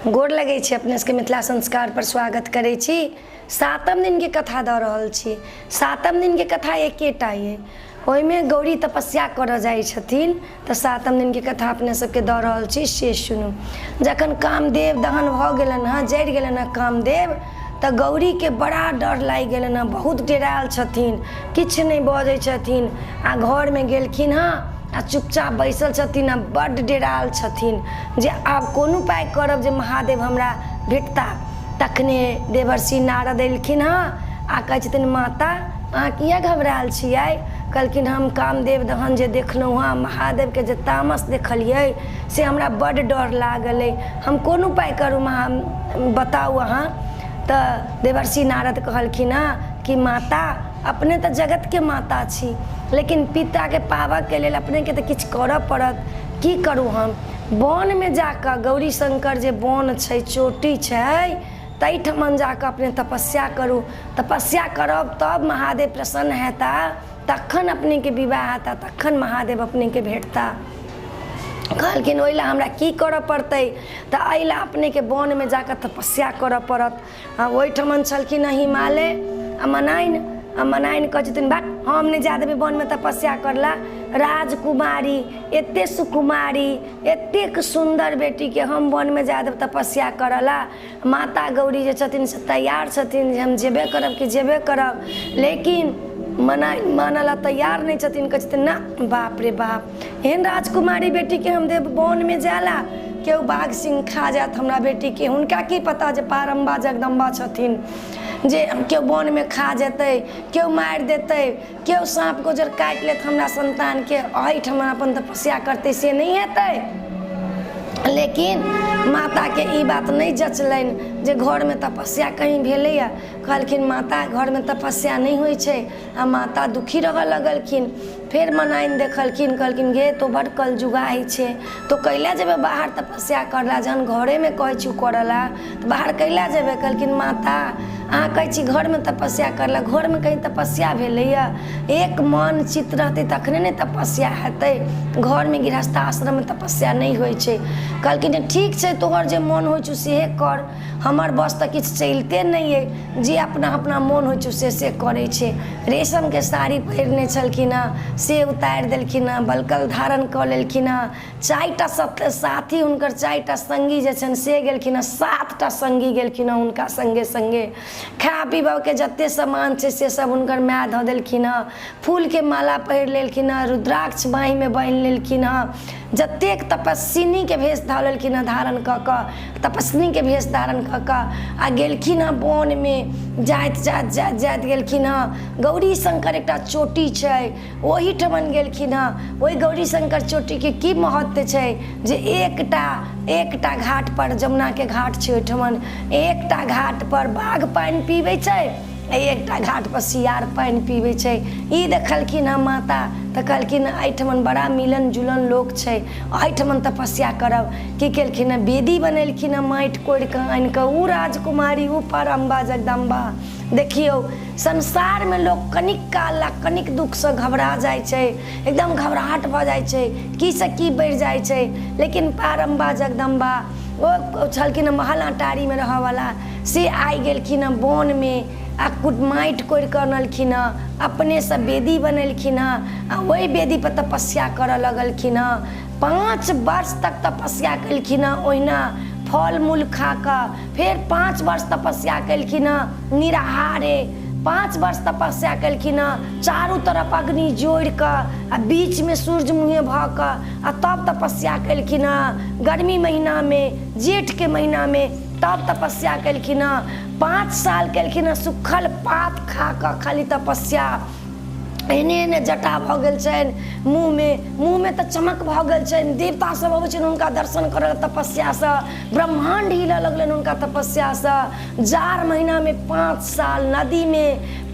गोर लगै छी अपने सबके मिथिला संस्कार पर स्वागत करै छी। सातम दिनके कथा दऽ रहल छी। सातम दिनके कथा एकेटा अइ, ओहिमे गौरी तपस्या करऽ जाइ छथिन। तऽ सातम दिनके कथा अपने सबके दऽ रहल छी, से सुनू। जखन कामदेव दहन भऽ गेलनि हँ, जरि गेलनि हँ कामदेव, तऽ गौरीके बड़ा डर लागि गेलनि हँ, बहुत डेरायल छथिन, किछु नहि बजै छथिन आ घरमे गेलखिन हँ आ चुपचाप बैसल छथिन आ बड्ड डेरायल छथिन जे आब कोन उपाय करब जे महादेव हमरा भेटता। तखने देवर्षि नारद एलखिन हँ आ कहै छथिन, माता अहाँ किए घबरायल छियै? कहलखिन, हम कामदेव दहन जे देखलहुँ हँ, महादेवके जे तामस देखलियै, से हमरा बड्ड डर लागल अइ। हम कोन उपाय करू, महा बताउ अहाँ। तऽ देवर्षि नारद कहलखिन हँ कि माता, अपने तऽ जगतके माता छी, लेकिन पिताके पाबऽके लेल अपनेके तऽ किछु करऽ पड़त। की करू हम? वनमे जाकऽ, गौरी शङ्कर जे वन छै, चोटी छै, ताहिठमन जाकऽ अपने तपस्या करू। तपस्या करब तब महादेव प्रसन्न हेता, तखन अपनेके विवाह हेता, तखन महादेव अपनेके भेटता। कहलखिन, ओहि लए हमरा की करऽ पड़तै? तऽ एहि लए अपनेके वनमे जाकऽ तपस्या करऽ पड़त। आ ओहिठमन छलखिन हँ हिमालय आ मनाइन। आ मनाइन कहै छथिन, भाग, हम नहि जा देबै वनमे तपस्या करला। राजकुमारी एते सुकुमारी, एतेक सुन्दर बेटीके हम वनमे जा देब तपस्या करऽ ला? माता गौरी जे छथिन से तैयार छथिन जे हम जेबे करब कि जेबे करब, लेकिन मनाइन मानऽ ला तैयार नहि छथिन। कहै छथिन, ना, बाप रे बाप, एहन राजकुमारी बेटीके हम देब वनमे जाय ला? केओ बाघ सिंह खा जायत हमरा बेटीके। हुनका की पता जे पारम्बा जगदम्बा छथिन, जे केओ वनमे खा जेतै, केओ मारि देतै, केओ साँप गोजर काटि लेत हमरा सन्तानके, एहिठमा अपन तपस्या करतै, से नहि हेतै। लेकिन माताके ई बात नहि जचलनि जे घरमे तपस्या कहीं भेलैए। कहलखिन, माता, घरमे तपस्या नहि होइ छै। आ माता दुखी रहऽ लगलखिन। फेर मनाइन देखलखिन, कहलखिन, गे, तो बड्ड कलजुगाही छै, तो कैला जेबै बाहर तपस्या करला? जहन घरेमे कहै छी करऽ ला तऽ बाहर कैला जेबै? कहलखिन, माता, अहाँ कहै छी घरमे तपस्या करला, घरमे कहीं तपस्या भेलैए? एक मन चित्त रहतै तखने ने तपस्या हेतै। घरमे गृहस्थ आश्रममे तपस्या नहि होइ छै। कहलखिन जे ठीक छै, तोहर जे मोन होइ छौ सेहे कर, हमर बस तऽ किछु चलिते नहि अइ। जे अपना अपना मोन होइ छौ से से करै छै। रेशमके साड़ी पहिरने छलखिन हँ, से उतारि देलखिन हँ, बलकल धारण कऽ लेलखिन हँ। चारिटा साथी हुनकर, चारिटा सङ्गी जे छनि से गेलखिन हँ, सातटा सङ्गी गेलखिन हँ हुनका सङ्गे सङ्गे। खाय पीबऽके जते सामान छै से सब हुनकर माय धऽ देलखिन हँ। फूलके माला पहिर लेलखिन हँ, रुद्राक्ष बाँहिमे बान्हि लेलखिन हँ, जतेक तपस्विनीके भेष धऽ लेलखिन हँ, धारण कऽ कऽ, तपस्विनीके भेष धारण कऽ कऽ आ गेलखिन हँ वनमे। जाइत जाइत जाइत जाइत गेलखिन हँ, गौरी शङ्कर एकटा चोटी छै, ओहिठमन गेलखिन हँ। ओहि गौरी शङ्कर चोटीके की महत्व छै जे एकटा एकटा घाटपर, जमुनाके घाट छै ओहिठमन, एकटा घाटपर बाघ पानि पीबै छै आ एकटा घाटपर सियार पानि पीबै छै। ई देखलखिन हँ माता तऽ कहलखिन, एहिठमन बड़ा मिलन जुलन लोक छै, एहिठमन तपस्या करब। की केलखिन हँ? वेदी बनेलखिन हँ माटि कोड़िकऽ आनिकऽ। ओ राजकुमारी, ओ परम्बा जगदम्बा। देखियौ, संसारमे लोक कनिक काल आ कनिक दुःखसँ घबरा जाइ छै, एकदम घबराहट भऽ जाइ छै, कीसँ की बढ़ि जाइ छै, लेकिन पारम्बा जगदम्बा ओ छलखिन हँ महल अटारीमे रहऽवला, से आइ गेलखिन हँ वनमे आ माटि कोड़ि कऽ अनलखिन हँ, अपनेसँ वेदी बनेलखिन हँ आ ओहि वेदीपर तपस्या करऽ लगलखिन हँ। 5 वर्ष तक तपस्या केलखिन हँ ओहिना फल मूल खा कऽ। फेर 5 वर्ष तपस्या केलखिन हँ निराहारे। 5 वर्ष तपस्या केलखिन हँ चारू तरफ अग्नि जोड़ि कऽ आ बीचमे सूर्य मुँहे भऽ कऽ, आ तब तपस्या केलखिन हँ गर्मी महीनामे, जेठके महीनामे तब तपस्या केलखिन हँ। 5 साल केलखिन हँ सुखल पात खा कऽ खाली तपस्या। एहने एहने जटा भऽ गेल छनि, मुँहमे मुँहमे तऽ चमक भऽ गेल छनि। देवता सब अबै छनि हुनका दर्शन करऽ लए तपस्यासँ, ब्रह्माण्ड हिलऽ लगलनि हुनका तपस्यासँ। जाड़ महीनामे 5 साल नदीमे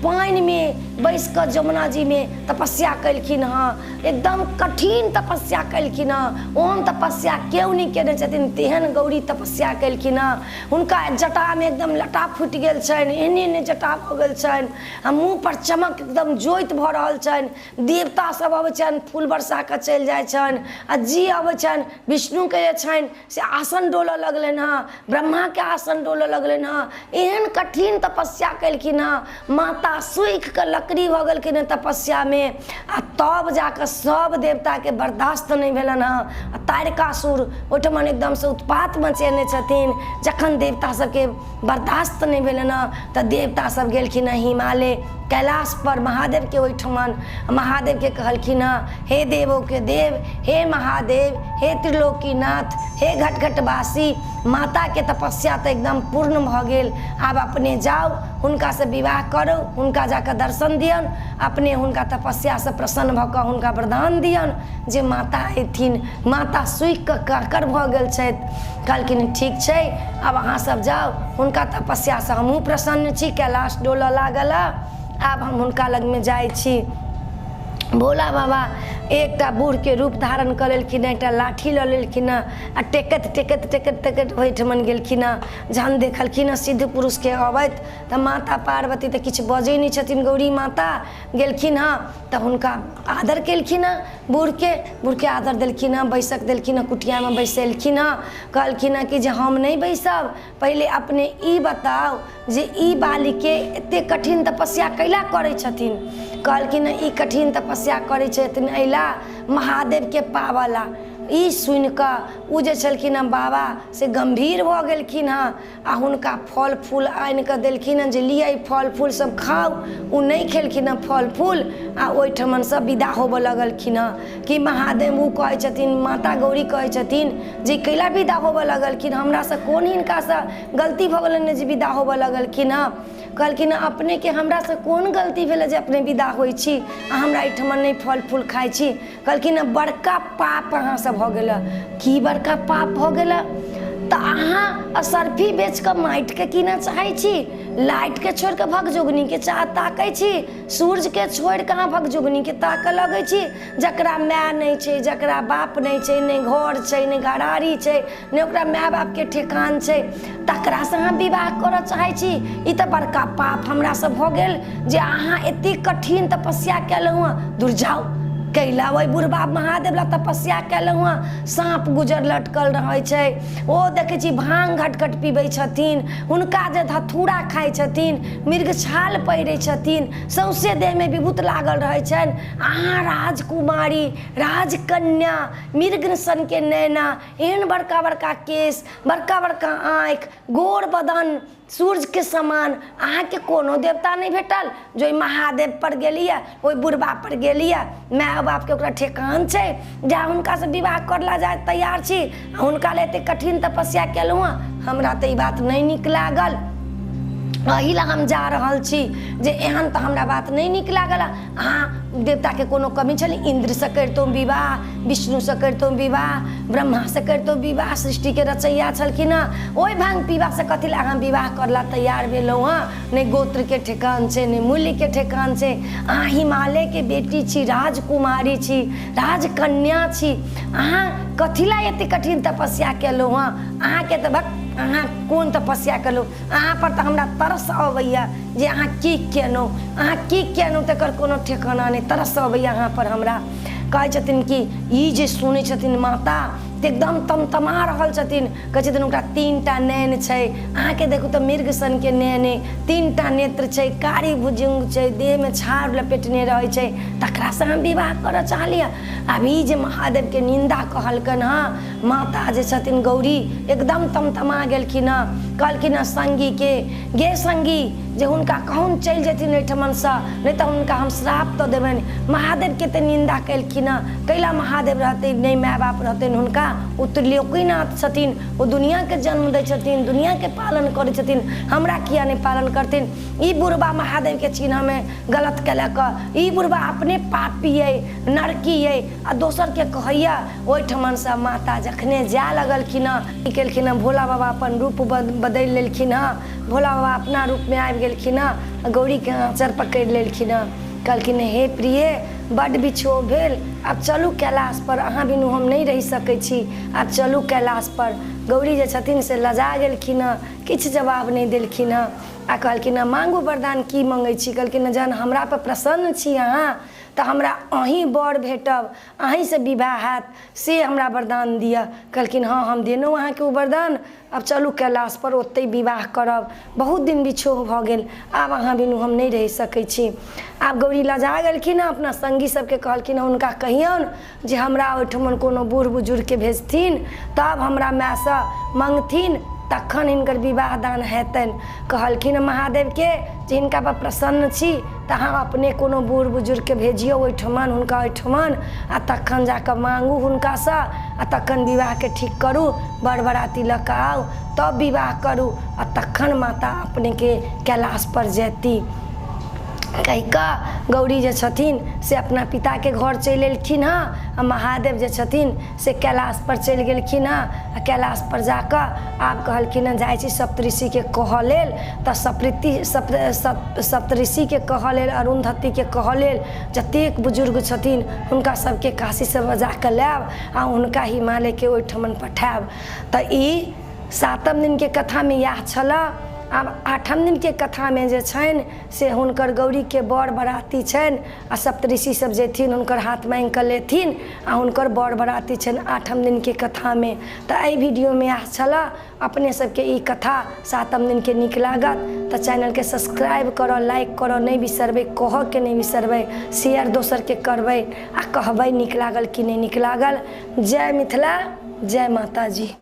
पानिमे बैसि कऽ जमुनाजीमे तपस्या केलखिन हँ, एकदम कठिन तपस्या केलखिन हँ। ओहन तपस्या केओ नहि केने छथिन तेहन गौरी तपस्या केलखिन हँ। हुनका जटामे एकदम लटा फूटि गेल छनि, एहने एहने जटा भऽ गेल छनि आ मुँहपर चमक एकदम ज्योति भऽ रहल छनि। देवता सब अबै छनि, फूल बरसा कऽ चलि जाइ छनि आ जे अबै छनि विष्णुके जे छनि से आसन डोलऽ लगलनि हँ, ब्रह्माके आसन डोलऽ लगलनि हँ। एहन कठिन तपस्या केलखिन हँ, माता सूखि कऽ लकड़ी भऽ गेलखिन हँ तपस्यामे आ तब जाकऽ सब देवताके बर्दाश्त नहि भेलनि हँ आ तारकासुर ओहिठमन एकदमसँ उत्पात मचेने छथिन। जखन देवता सबके बर्दाश्त नहि भेलनि हँ तऽ देवता सब गेलखिन हँ हिमालय कैलाशपर महादेवके ओहिठमन। महादेवके कहलखिन हँ, हे देवोके देव, हे महादेव, हे त्रिलोकीनाथ, हे घट घटवासी, माताके तपस्या तऽ एकदम पूर्ण भऽ गेल, आब अपने जाउ, हुनकासँ विवाह करू, हुनका जाकऽ दर्शन दियौन, अपने हुनका तपस्यासँ प्रसन्न भऽ कऽ हुनका वरदान दियौन जे माता अयथिन। माता सूखिकऽ काकर भऽ गेल छथि। कहलखिन ठीक छै, आब अहाँसभ जाउ, हुनका तपस्यासँ हमहूँ प्रसन्न छी, कैलाश डोलऽ लागल हँ, आब हम हुनका लगमे जाइ छी। भोला बाबा एकटा बूढ़के रूप धारण कऽ लेलखिन हँ, एकटा लाठी लऽ लेलखिन हँ आ टेकैत टेकैत टेकैत टेकैत ओहिठमन गेलखिन हँ। जहन देखलखिन हँ सिद्ध पुरुषके अबैत तऽ माता पार्वती तऽ किछु बजै नहि छथिन। गौरी माता गेलखिन हँ तऽ हुनका आदर केलखिन हँ, बूढ़के बूढ़के आदर देलखिन हँ, बैसक देलखिन हँ, कुटियामे बैसेलखिन हँ। कहलखिन हँ कि जे हम नहि बैसब, पहिले अपने ई बताउ जे ई बालिके एतेक कठिन तपस्या कैला करै छथिन? कहलखिन ई कठिन तपस्या करै छथिन अइला महादेवके पाबऽला। ई सुनिकऽ ओ जे छलखिन हँ बाबा से गम्भीर भऽ गेलखिन हँ आ हुनका फल फूल आनिकऽ देलखिन हँ जे लिअ ई फल फूल सब खाउ। ओ नहि खेलखिन हँ फल फूल आ ओहिठमनसँ विदा होबऽ लगलखिन हँ कि महादेव ओ कहै छथिन, माता गौरी कहै छथिन जे कैला विदा होबऽ लगलखिन, हमरासँ कोन हिनकासँ गलती भऽ गेलनि जे विदा होबऽ लगलखिन हँ? कहलखिन हँ, अपनेके हमरासँ कोन गलती भेलै जे अपने विदा होइ छी आ हमरा एहिठमा नहि फल फूल खाइ छी? कहलखिन हँ, बड़का पाप अहाँसँ भऽ गेल। की बड़का पाप भऽ गेल? तऽ अहाँ असर्फी बेच कऽ माटिके कीनऽ चाहै छी, लाइटके छोड़ि कऽ भगजोगनीके चाह ताकै छी, सूर्यके छोड़ि कऽ अहाँ भगजोगनीके ताकऽ लगै छी। जकरा माय नहि छै, जकरा बाप नहि छै, नहि घर छै, नहि घरारी छै, नहि ओकरा माय बापके ठेकान छै, तकरासँ अहाँ विवाह करऽ चाहै छी। ई तऽ बड़का पाप हमरासँ भऽ गेल जे अहाँ एतेक कठिन तपस्या केलहुँ हँ। दूर जाउ, कैला ओहि बुढ़बा महादेव लए तपस्या केलहुँ हँ? साँप गुजर लटकल रहै छै, ओ देखै छी भाङ्ग घट घट पीबै छथिन, हुनका जे धथूरा खाइ छथिन, मृगछाल पहिरै छथिन, सौँसे देहमे विभूत लागल रहै छनि। अहाँ राजकुमारी, राजकन्या, मृग सनके नैना, एहन बड़का बड़का केश, बड़का बड़का आँखि, गोर बदन सूर्यके समान, अहाँके कोनो देवता नहि भेटल जे ओहि महादेवपर गेलियै, ओहि बुढ़बापर गेलियै? माय बापके ओकरा ठेकान छै जा हुनकासँ विवाह करला जाय तैयार छी आ हुनका लए एतेक कठिन तपस्या केलहुँ हँ? हमरा तऽ ई बात नहि नीक लागल, एहि लए हम जा रहल छी जे एहन तऽ हमरा बात नहि नीक लागल। अहाँ देवताके कोनो कमी छलै? इन्द्रसँ करितहुँ विवाह, विष्णुसँ करितहुँ विवाह, ब्रह्मासँ करितहुँ विवाह, सृष्टिके रचैया छलखिन हँ। ओहि भाङ्ग पीबासँ कथी लए अहाँ विवाह करला तैयार भेलहुँ हँ? नहि गोत्रके ठेकान छै, नहि मूल्यके ठेकान छै। अहाँ हिमालयके बेटी छी, राजकुमारी छी, राजकन्या छी, अहाँ कथी लए एते कठिन तपस्या केलहुँ हँ? अहाँके तऽ भक, अहाँ कोन तपस्या केलहुँ? अहाँ पर तऽ हमरा तरस अबैया जे अहाँ की केलहुँ, अहाँ की केलहुँ तकर कोनो ठेकाना नहि, तरस अबैया अहाँ पर हमरा। कहै छथिन कि ई जे सुनै छथिन माता तऽ एकदम तमतमा रहल छथिन। कहै छथिन ओकरा 3टा नैन छै, अहाँके देखू तऽ मृग सनके नैन अइ, 3टा नेत्र छै, कारी भुजुंग छै, देहमे छाड़ लपेटने रहै छै, तकरासँ अहाँ विवाह करऽ चाहलियै? आब ई जे महादेवके निन्दा कहलकनि हँ, माता जे छथिन गौरी एकदम तमतमा गेलखिन हँ। कहलखिन हँ सङ्गीके, गे सङ्गी, जे हुनका कहून चलि जेथिन एहिठमनसँ, नहि तऽ हुनका हम श्राप दऽ देबनि। महादेवके तऽ निन्दा केलखिन हँ, कैला महादेव रहतै, नहि माय बाप रहतनि हुनका? ओ त्रिलोकीनाथ छथिन, ओ दुनिआँके जन्म दै छथिन, दुनिआँके पालन करै छथिन, हमरा किया नहि पालन करथिन? ई बुढ़बा महादेवके चिन्हमे गलत केलक, ई बुढ़बा अपने पापी अइ, नरकी अइ आ दोसरके कहैए। ओहिठमनसँ माता जखने जाय लगलखिन हँ, की केलखिन हँ, भोला बाबा अपन रूप बदलि लेलखिन हँ। भोला बाबा अपना रूपमे आबि गेलखिन हँ आ गौरीके आँचर पकड़ि लेलखिन हँ। कहलखिन, हे प्रिय, बड्ड बिछोह भेल, आब चलू कैलाशपर, अहाँ बिनु हम नहि रहि सकै छी, आब चलू कैलाशपर। गौरी जे छथिन से लजा गेलखिन हँ, किछु जवाब नहि देलखिन हँ आ कहलखिन हँ, माँगू वरदान, की मँगै छी? कहलखिन हँ, जहन हमरापर प्रसन्न छी अहाँ तऽ हमरा अहीँ वर भेटब, अहीँसँ विवाह हैत, से हमरा वरदान दिअ। कहलखिन, हँ, हम देलहुँ अहाँके ओ वरदान, आब चलू कैलाशपर, ओतहि विवाह करब, बहुत दिन बिछोह भऽ गेल, आब अहाँ बिनु हम नहि रहि सकै छी। आब गौरी लजा गेलखिन हँ, अपना सङ्गी सबके कहलखिन हँ, हुनका कहियौन जे हमरा ओहिठमन कोनो बूढ़ बुजुर्गके भेजथिन, तब हमरा मायसँ मङ्गथिन, तखन हिनकर विवाह दान हेतनि। कहलखिन महादेवके जे हिनकापर प्रसन्न छी तऽ अहाँ अपने कोनो बूढ़ बुजुर्गके भेजियौ ओहिठमन, हुनका ओहिठमन, आ तखन जाकऽ माँगू हुनकासँ आ तखन विवाहके ठीक करू, बर बराती लऽ कऽ आउ, तब विवाह करू आ तखन माता अपनेके कैलाशपर जेती। कहि कऽ गौरी जे छथिन से अपना पिताके घर चलि एलखिन हँ आ महादेव जे छथिन से कैलाशपर चलि गेलखिन हँ। आ कैलाशपर जा कऽ आब कहलखिन हँ, जाइ छी सप्तऋषिके कहऽ लेल। तऽ सप्रीति सप्त सप्तऋषिके कहऽ लेल, अरुन्धतीके कहऽ लेल, जतेक बुजुर्ग छथिन हुनका सबके काशीसँ बजा कऽ लायब आ हुनका हिमालयके ओहिठमन पठायब। तऽ ई सातम दिनके कथामे इएह छलऽ। आब आठम दिनके कथामे जे छनि से हुनकर गौरीके बर बराती छनि आ सप्तऋषि सब जेथिन, हुनकर हाथ माँगि कऽ लेथिन आ हुनकर बर बराती छनि आठम दिनके कथामे। तऽ एहि वीडियोमे इएह छलऽ। अपने सबके ई कथा सातम दिनके नीक लागत तऽ चैनलके सब्सक्राइब करऽ, लाइक करऽ नहि बिसरबै, कहऽके नहि बिसरबै, शेयर दोसरके करबै आ कहबै नीक लागल कि नहि नीक लागल। जय मिथिला, जय माताजी।